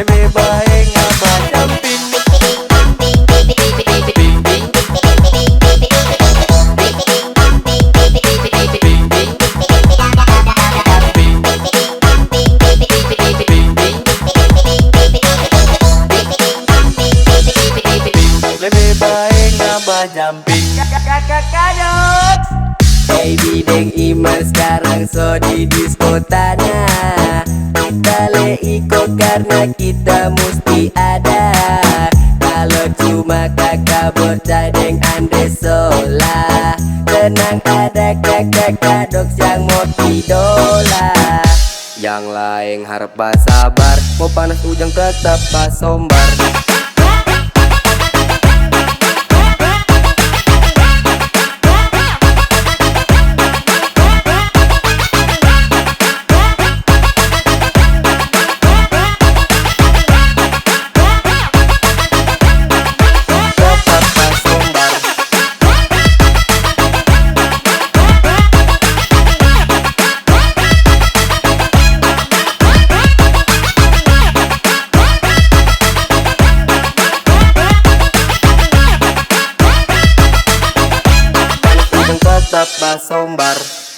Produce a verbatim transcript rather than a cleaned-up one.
Lebe baeng a ba jampin. Lebe baeng a ba jampin. Baby deng Iman sekarang so di disko tana. Kita le iko karna kita musti ada. Kalo cuma kaka Borca deng Andre Sola, tenang ada kaka Kadok yang mau idola. Yang laeng harap basabar, mau panas ujang tetap basombar. Tetap basombar. Tetap basombar.